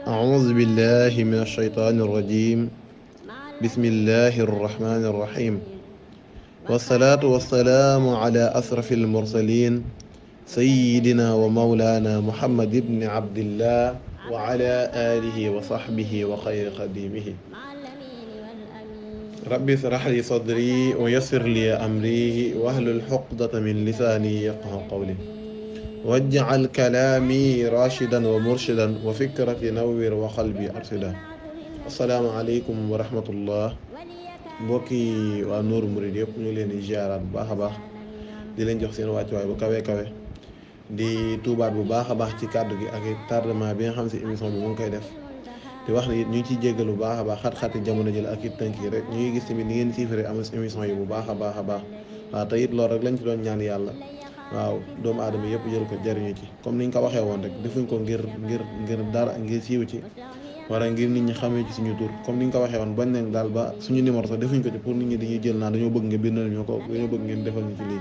أعوذ بالله من الشيطان الرجيم. بسم الله الرحمن الرحيم. والصلاة والسلام على أشرف المرسلين سيدنا ومولانا محمد بن عبد الله وعلى آله وصحبه وخير خديمه. ربي اشرح لي صدري ويسر لي أمري واحلل عقدة من لساني يفقهوا قولي واجعل كلامي راشدا ومرشدا وفكرتي نور وقلبي أرشدا. asalaamaaleykum wa rahmatullah mbokki waa Nooru Mouride yëpp ñu ngi leen di ziaraat bu baax a baax di leen jox seen wàccuwaay bu kawe kawe di tuubaat bu baax a baax ci kàddu gi ak tardement bi nga xam si émission bi mu ngi koy def di wax ne it ñu ngi ciy jéggalu bu baax a baax xat-xati jamono ji la ak it tënk yi rek ñu ngi gis tamit ni ngeen siifare am émission yi bu baax a baax a baax waaw te it loolu rek lañ ci doon ñaan yàlla waaw doomu aadama yëpp jël ko jariñu ci comme niñ ko waxee woon rek defuñ ko ngir dara ngir siiw ci wala ngir nit ñi xamee ci suñu tur comme ni nga ko waxee woon bañ nañ daal ba suñu numéro sax defuñ ko ci pour nit ñi dañuy jël naa dañoo bëgg nga bindal ñu ko dañoo bëgg ngeen defal ñu ci lii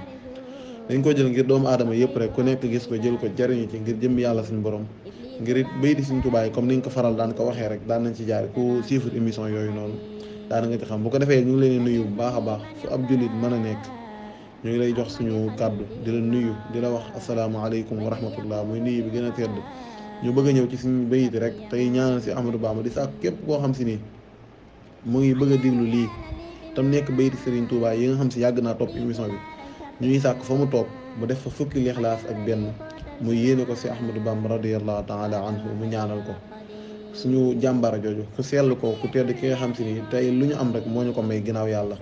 dañ ko jël ngir doomu aadama yëpp rek ku nekk gis ko jël ko jariñu ci ngir jëm yàlla suñu borom ngir it bay di suñu tubaay comme ni nga ko faral daan ko waxee rek daan nañ ci jaar ku siifut émission yooyu noonu daana nga ci xam bu ko defee ñu ngi leen di nuyu bu baax a baax fu ab jullit mën a nekk ñu ngi lay jox suñu kàddu di la nuyu di la wax asalaamaaleykum wa rahmatullah muy nuyu bi gën a tedd ñu bëgg a ñëw ci suñu bayit rek tey ñaanal si Ahmadou Bamba di sàkk képp koo xam si ni mu ngi bëgg a diglu lii tam nekk bayit Serigne Touba yi nga xam si yàgg naa topp émission bi ñu ngi sàkk fa mu toog mu def fa fukki lixlaas ak benn mu yéene ko si Ahmadou Bamba radiyallahu taala anhu mu ñaanal ko suñu jàmbara jooju ku sell ko ku tedd ki nga xam si ni tey lu ñu am rek moo ñu ko may ginnaaw yàlla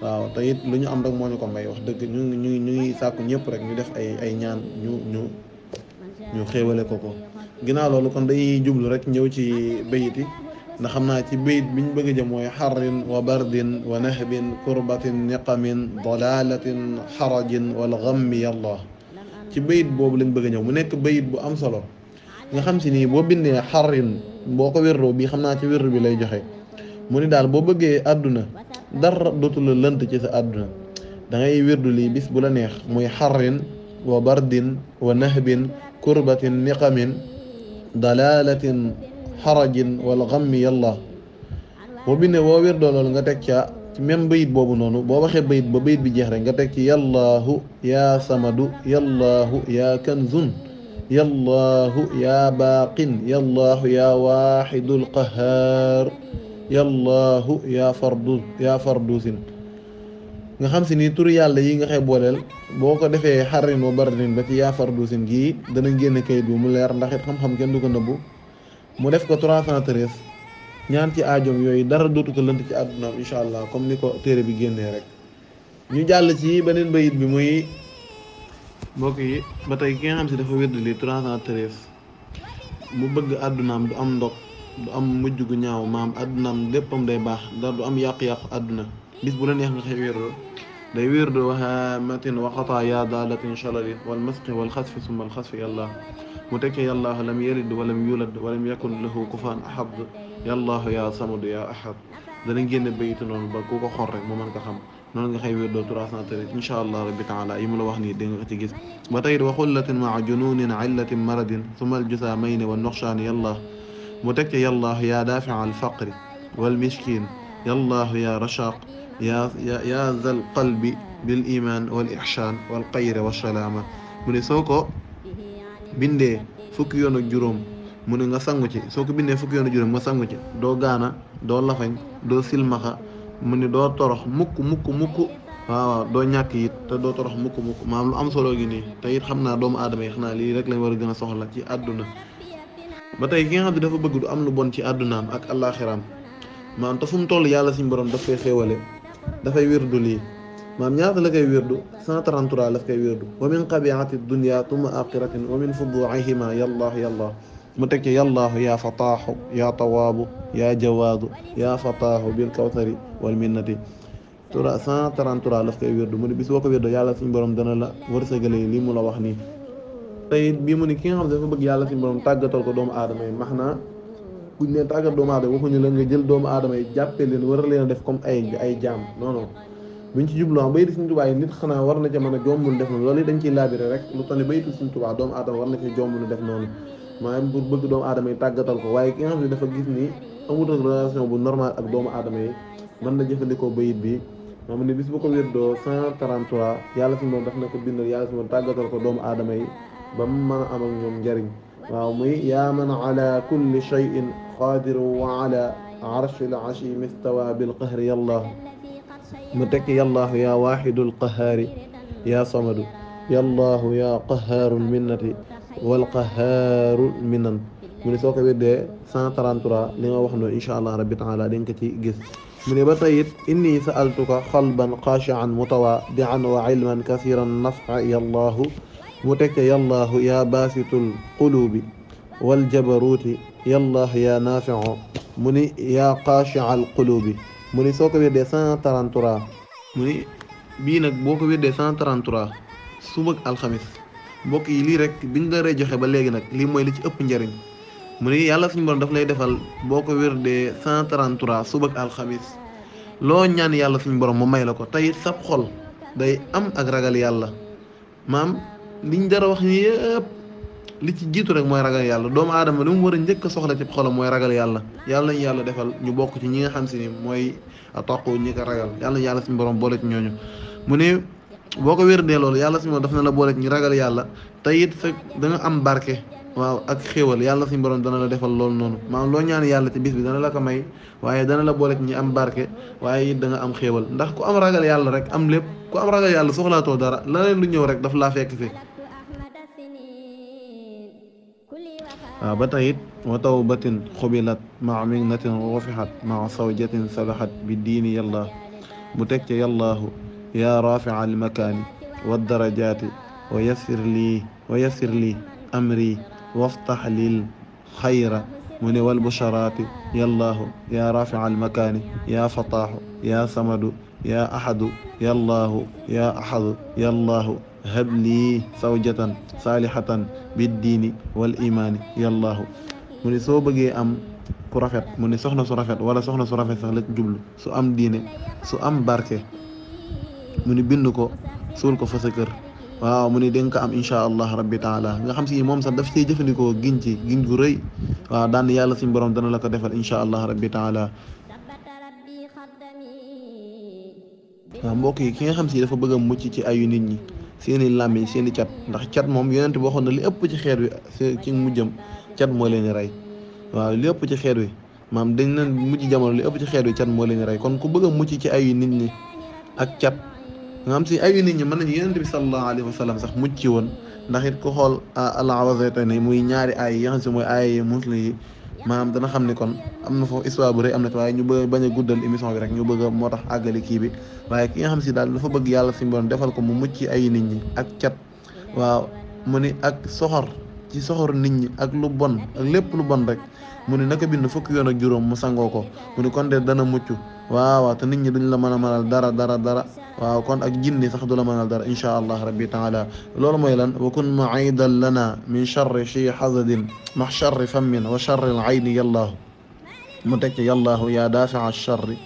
waaw te it lu ñu am rek moo ñu ko may wax dëgg ñu ngi sàkku ñëpp rek ñu def ay ñaan ñu xéewale ko ginnaaw loolu kon dañuy jublu rek ñëw ci bayit yi ndax xam naa ci bayit bi ñu bëgg a jëm mooy xarrin wa bardin wa nahbin kurbatin niqamin dalalatin xarajin wal ghammi yàlla ci bayit boobu lañ bëgg a ñëw mu nekk bayit bu am solo nga xam si nii boo bindee xarrin boo ko wérloo bii xam naa ci wérlu bi lay joxe mu ni daal boo bëggee àdduna dara dootu la lënt ci sa àdduna da ngay wérdu lii bis bu la neex muy xarrin wa bardin wa nahbin kurbatin niqamin dalalatin xarajin wal ghammi yàlla boo bindee boo wérdoo loolu nga teg ca ci même bayit boobu noonu boo waxee bayit ba bayit bi jeex rek nga teg ci yallaahu yaa samadu yallaahu yaa kanzun yallaahu yaa baaqin yallaahu yaa waaxidul qahaar yallaahu yaa fardusin nga xam si ni turu yàlla yi nga xëy booleel boo ko defee xarrin wa bardin ba ci yaa fardusin gii dana génn kayit bi mu leer ndax it xam-xam kenn du ko nëbbu mu def ko 313 ñaan ci aajoom yooyu dara dootu ko lënt ci àddunaam incha allah comme ni ko téere bi génnee rek ñu jàll ci beneen bayit bi muy mbokk yi ba tey ki nga xam si dafa wérd li 313 mu bëgg àddunaam du am ndog du am mujj gu ñaaw maam àddunaam léppam day baax dara du am yàqu-yàqu àdduna bis bu la neex nga xëy wérdoo day wérdoo waxamatin waxataa yaa daalatin chalali wal masqi wal xasfi summa al xasfi yàlla mu teg ci yàllaahu lam yalid walam yulad walam yakun lahu kufuwan ahad yàllaahu yaa samadu yaa ahad dana génne bayitu noonu ba ku ko xor rek mu mën ko xam noonu nga xëy wérdoo 313 incha allah rabbi taala yi mu la wax nii dégg nga ci gis ba tey wa xullatin maa jununin illatin maradin summa al jusaamayni wa noxshaani yàlla mu teg ci yàllaahu yaa daafi al faqri wal miskin yàllaahu yaa rashaq yaa zal qalbi bil iman wal ihsaan wal xayri wa salaama mu ne soo ko bindee fukki yoon ak juróom mu ne nga sangu ci soo ko bindee fukki yoon ak juróom nga sangu ci doo gaana doo lafañ doo silmaxa mu ne doo torox mukk waaw doo ñàkk it te doo torox mukk maam lu am solo gi nii te it xam naa doomu aadama yi xanaa lii rek lañ war a gën a soxla ci àdduna ba tey ki nga xam ne dafa bëgg du am lu bon ci àddunaam ak àllaaxiraam maam te fu mu toll yàlla suñu borom daf koy xéewale dafay wérdu lii maam ñaata la koy wérdu 133 la koy wérdu wa min qabiati dunya tuma aqiratin wa min fuduihima yàllaahu mu teg ci yàllaahu yaa fataaxu yaa tawaabu yaa jawaadu yaa fataaxu bil kawsari wal minnati 133 la koy wérdu mu ne bis boo ko wérdu yàlla suñu borom dana la wërsëgale lii mu la wax nii tey bii mu ne ki nga xam ne dafa bëgg yàlla suñu borom tàggatal ko doomu aadama yi max naa kuñ ne tàggat doomu aadama waxuñu la nga jël doomu aadama yi jàppee leen war leen a def comme ay jaam non non buñ ci jublu baytu Sëriñ Tuubaa yi nit xanaa war na ca mën a jombul def noonu loolu dañ ciy laabire rek lu tax ne baytu Sëriñ Tuubaa doomu aadama war na ca jombul def noonu maanaam pour bëgg doomu aadama yi tàggatal ko waaye ki nga xam ne dafa gis ni amul relation bu normal ak doomu aadama yi mën na jëfandikoo bayit bi moom ne bis bu ko wérdoo 133 yàlla suñu moom daf na ko bindal yàlla suñu moom tàggatal ko doomu aadama yi ba mu mën a am ak ñoom njariñ waaw muy yaa man ala kulli shay'in qadiru wa ala arshil ashim istawa bil qahri yallahu mu tekki yallahu yaa wahidul qahari yaa samadu yallahu yaa qaharul minnati wal qaharul minan mu ne soo ko weddee 133 li nga wax noonu insha allah rabbi taala dañ ko ci gis mu ne ba tey it inni sa'altuka qalban khashi'an mutawadi'an wa ilman kasiran naf'a yallahu mu tekki yallahu yaa basitul qulubi wal jabaruti yallahu yaa nafi'u mu ni yaa khashi'al qulubi mu ni soo ko weddee 133 mu ni bii nag boo ko weddee 133 suba ak alxamis mbokk yi lii rek biñ la rey joxe ba léegi nag lii mooy li ci ëpp njariñ mu ni yàlla suñu borom daf lay defal boo ko weddee 133 suba ak alxamis loo ñaan yàlla suñu borom mu may la ko tey sab xol day am ak ragal yàlla maam liñ dara wax ni yëpp li ci jiitu rek mooy ragal yàlla doomu aadama li mu war a njëkk a soxla ci xolam mooy ragal yàlla yàlla nañu yàlla defal ñu bokk ci ñi nga xam si ni mooy ataqu ñi ko ragal yàlla nañu yàlla suñu borom boole ci ñooñu mu ne boo ko wérdee loolu yàlla suñu borom daf na la boole ci ñu ragal yàlla te it fekk da nga am barke waaw ak xéewal yàlla suñu borom dana la defal loolu noonu maanaam loo ñaan yàlla ci bis bi dana la ko may waaye dana la boole ci ñi am barke waaye it da nga am xéewal ndax ku am ragal yàlla rek am lépp ku am ragal yàlla soxlaatoo dara la leen lu ñëw rek daf laa fekk fi waaw ba tey it wa tawbatin xubilat maa mignatin rufixat maa sawjatin sabaxat bi diini yàlla mu teg ca yàllaahu yaa rafia almakaani waddarajaati wa yassir lii amri waftax lil xayra mu ne wal busharaati yàllaahu yaa rafia almakaani yaa fataaxu yaa samadu yaa axadu yàllaahu yaa axadu yàllaahu hab lii sawjatan saalihatan biddiini wal imaani yàllaahu mu ne soo bëggee am ku rafet mu ne soxna su rafet wala soxna su rafet sax la ci jublu su am diine su am barke mu ne bind ko suul ko fa sa kër waaw mu ne di nga ko am insha allah rabbi taala nga xam si moom sax daf ciy jëfandikoo giñ gu rëy waaw daan yàlla suñu borom dana la ko defal insha allah rabbi taala waaw mbokk yi ki nga xam si dafa bëgg a mucc ci ayu nit ñi seeni làmmiñ seeni cat ndax cat moom yonent bi waxoon na li ëpp ci xeet wi ci mujjam cat moo leen di rey waaw li ëpp ci xeet wi maam dañ leen mujj jamono li ëpp ci xeet wi cat moo leen di rey kon ku bëgg a mucc ci ayu nit ñi ak cat nga xam si ayu nit ñi mën nañu yonent bi sallallahu alayhi wa sallam sax mucc ci woon ndax it ku xool al-awazatayni muy ñaari ay yi nga xam si mooy ay muslim yi maanaam dana xam ni kon am na foofu histoire bu rëy am na ci waaye ñu bëgg bañ a guddal émission bi rek ñu bëgg moo tax àggali kii bi waaye ki nga xam si daal dafa bëgg yàlla suñu borom defal ko mu mucc ay nit ñi ak cat waaw mu ni ak soxor ci soxor nit ñi ak lu bon ak lépp lu bon rek mu ni naka bind fukki yoon ak juróom mu sangoo ko mu ni kon de dana mucc waaw te nit ñi duñ la mën a mënal dara waaw kon ak jinni sax du la mënal dara insha allah rabbi taala loolu mooy lan wa kun mu'idan lana min charri chi hasadin ma charri fammin wa charri al ayni yallaahu mu teg ci yallaahu yaa daafi'a charri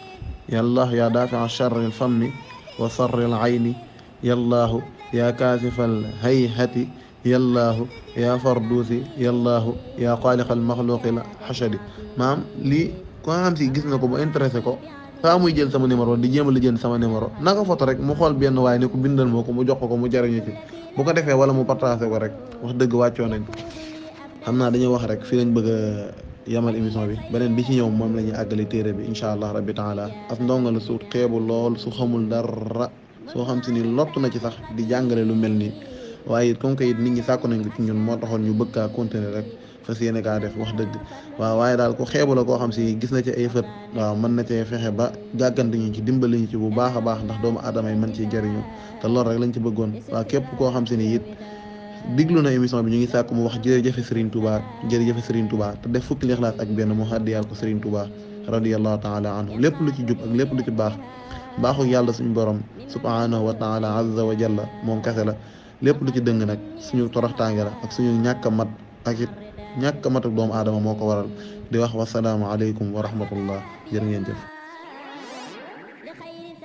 yallaahu yaa daafi'a charri al fammi wa charri al ayni yallaahu yaa kaasifa al hayhati yallaahu yaa farduusi yallaahu yaa xaaliqa al maxluqi al xashadi maam lii ko nga xam si gis na ko ba intéressé ko faa muy jël sama numéro di jéem a lijjanti sama numéro naka photo rek mu xool benn waaye ne ko bindal moo ko mu jox ko mu jariñu ci bu ko defee wala mu partagé ko rek wax dëgg wàccoo nañ xam naa dañuy wax rek fii lañ bëgg a yamal émission bi beneen bi ci ñëw moom la ñuy àggali téere bi incha allah rabbi taala as ndonga la su xeebu lool su xamul dara soo xam si ni lott na ci sax di jàngale lu mel nii waaye it comme que it nit ñi sàkku nañ ko ci ñun moo taxoon ñu bëgg kaa continuer rek fas yéene kaa def wax dëgg waaw waaye daal ku xeebu la koo xam si gis na ci ay fët waaw mën na cee fexe ba gàggante ñu ci dimbali ñu ci bu baax a baax ndax doomu aadama yi mën ciy jëriñu te loolu rek lañ ci bëggoon waaw képp koo xam si ni it diglu na émission bi ñu ngi sàkku mu wax jërëjëfe Serigne Touba te def fukki Ixlaas ak benn mu haddiyal ko Serigne Touba radiyallahu taala anhu lépp lu ci jub ak lépp lu ci baaxu yàlla suñu borom subhanahu wa taala azza wa jalla moom kese la lépp lu ci dëng nag suñu toroxtaange la ak suñu ñàkk a mat ak it ñàkk a mat ak doomu aadama moo ko waral di wax wasalaamu aleykum wa rahmatullah jërë ngeen jëf.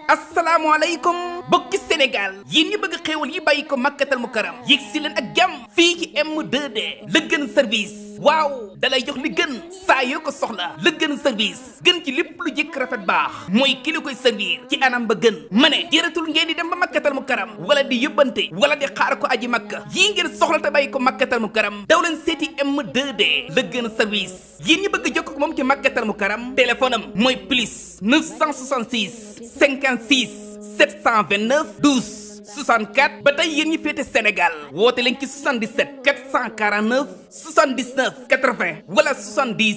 asalaamaaleykum bokki Sénégal yéen ñi bëgg xéewal yi bàyyi ko Makkatal Mukarram yegg si leen ak jàmm fii ci M2D la gën service waaw dalay jox li gën saa yoo ko soxla la gën service gën ci lépp lu jëkk rafet baax mooy ki la koy servir ci anam ba gën ma ne jëratul ngeen di dem ba Makkatal Mukarram wala di yëbbante wala di xaar ko aji makka yii ngeen soxla te bàyyi ko Makkatal Mukarram daw leen seeti M2D la gën service yéen ñi bëgg jokk ko moom ci Makkatal Mukarram téléphone am mooy plus 966 56 729 12 64 ba tey yéen ñi féete Sénégal woote leen ci 77 449 79 80 wala 70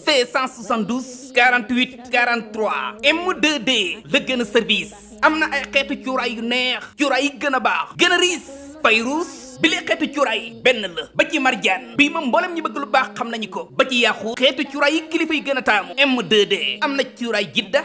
572 48 43 M2D la gën a service am na ay xeetu cuuraay yu neex cuuraay yi gën a baax gën a riis Fayruus bi lee xeetu cuuraay benn la ba ci marjaan bii moom mboolem ñi bëgg lu baax xam nañu ko ba ci yàqu xeetu cuuraay yi kilifa yi gën a taamu M2D am na cuuraay jidda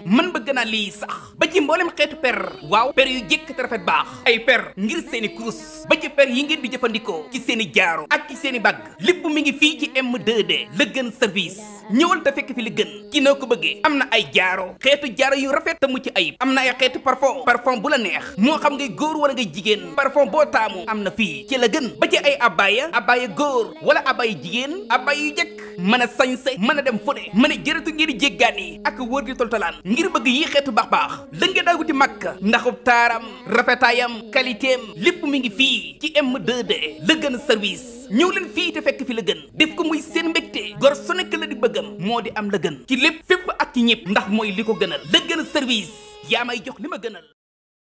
man bëgg naa lii sax ba ci mboolem xeetu per waaw per yu jëkk te rafet baax ay per ngir seeni kurus ba ci per yi ngeen di jëfandikoo ci seeni jaaro ak ci seeni bagg lépp mi ngi fii ci M2D la gën service ñëwal te fekk fi li gën ci noo ko bëggee am na ay jaaro xeetu jaaro yu rafet te mucc ayib am na ay xeetu parfum bu la neex moo xam ngay góor wala ngay jigéen parfum boo taamu am na fii ci la gën ba ci ay abaya góor wala abaya jigéen abaya yu jëkk mën a sañse mën a dem fu ne mën a jërëtu ngir di jéggaan yi ak wër di toltolaan ngir bëgg yi xeetu baax la nga daa wuti Makka ndaxub taaram rafetaayam qualitéem lépp mi ngi fii ci M2D la gën service ñëw leen fii te fekk fi la gën def ko muy seen mbégte gor su nekk la di bëggam moo di am la gën ci lépp fépp ak ci ñëpp ndax mooy li ko gënal la gën service yaa may jox li ma gënal